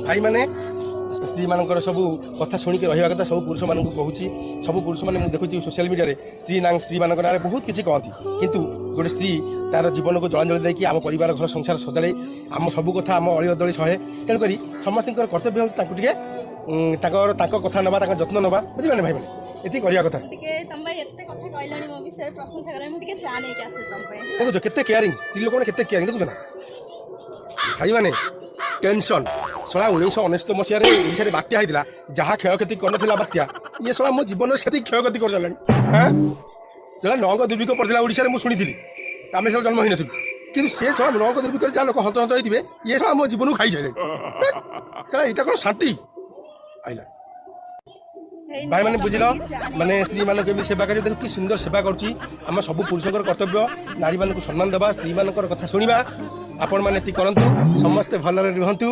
ଭାଇମାନେ, ସ୍ତ୍ରୀମାନଙ୍କର ସବୁ କଥା ଶୁଣିକି ରହିବା କଥା ସବୁ ପୁରୁଷମାନଙ୍କୁ କହୁଛି। ସବୁ ପୁରୁଷମାନେ, ମୁଁ ଦେଖୁଛି ସୋସିଆଲ ମିଡ଼ିଆରେ ସ୍ତ୍ରୀ ନା ସ୍ତ୍ରୀମାନଙ୍କ ନାଁରେ ବହୁତ କିଛି କହନ୍ତି। କିନ୍ତୁ ଗୋଟେ ସ୍ତ୍ରୀ ତାର ଜୀବନକୁ ଜଳାଞ୍ଜଳି ଦେଇକି ଆମ ପରିବାର, ଘର ସଂସାର ସଜାଡ଼େ, ଆମ ସବୁ କଥା, ଆମ ଅଳି ଅଦଳି ସହେ। ତେଣୁକରି ସମସ୍ତଙ୍କର କର୍ତ୍ତବ୍ୟ ହେଉଛି ତାଙ୍କୁ ଟିକେ ତାଙ୍କର ତାଙ୍କ କଥା ନେବା, ତାଙ୍କ ଯତ୍ନ ନେବା। ବୁଝିପାରିଲେ ଭାଇମାନେ? ଏତିକି କରିବା କଥା। ଟିକେ ତମ ପାଇଁ ଏତେ କଥା କହିଲାଣି, ମୋ ବିଷୟରେ ପ୍ରଶଂସା କଲାଣି, ମୁଁ ଟିକେ ଚା ନେଇକି ଆସେ ତମ ପାଇଁ। ଦେଖୁଛ କେତେ କେୟାରିଂ ସ୍ତ୍ରୀ ଲୋକମାନେ, କେତେ କେୟାରିଂ ଦେଖୁଛ ନା ଭାଇମାନେ? ଟେନସନ୍ ଶଳା। 1999 ମସିହାରେ ଓଡ଼ିଶାରେ ବାତ୍ୟା ହେଇଥିଲା, ଯାହା କ୍ଷୟକ୍ଷତି କରିନଥିଲା ବାତ୍ୟା, ଇଏ ଶଳା ମୋ ଜୀବନରେ ସେତିକି କ୍ଷୟକ୍ଷତି କରିସାରିଲାଣି। ହଁ, ଶଳା ନଅଙ୍କ ଦୁର୍ଭିକ୍ଷ ପଡ଼ିଥିଲା ଓଡ଼ିଶାରେ, ମୁଁ ଶୁଣିଥିଲି, ଆମେ ସେତେବେଳେ ଜନ୍ମ ହେଇନଥିଲୁ। କିନ୍ତୁ ସେ ଶଳା ନଅଙ୍କ ଦୁର୍ଭିକ୍ଷରେ ଯାହା ଲୋକ ହନ୍ତସନ୍ତ ହେଇଥିବେ, ଇଏ ଶଳା ମୋ ଜୀବନକୁ ଖାଇସାରିଲେଣି। ଶଳା, ଏଇଟା କ'ଣ ଶାନ୍ତି ଆଇଲା? ହେଇନି, ଭାଇମାନେ, ତମ ବୁଝିଲ? ପାଇଁ ଟିକେ ଚା ନେଇକି ମାନେ ସ୍ତ୍ରୀମାନଙ୍କୁ ଏମିତି ସେବା କରିବ, ଦେଖ କି ସୁନ୍ଦର ସେବା କରୁଛି। ଆମ ସବୁ ପୁରୁଷଙ୍କର କର୍ତ୍ତବ୍ୟ ନାରୀମାନଙ୍କୁ ସମ୍ମାନ ଦେବା, ସ୍ତ୍ରୀମାନଙ୍କର କଥା ଶୁଣିବା। ଆପଣମାନେ ଏତିକି କରନ୍ତୁ, ସମସ୍ତେ ଭଲରେ ରୁହନ୍ତୁ।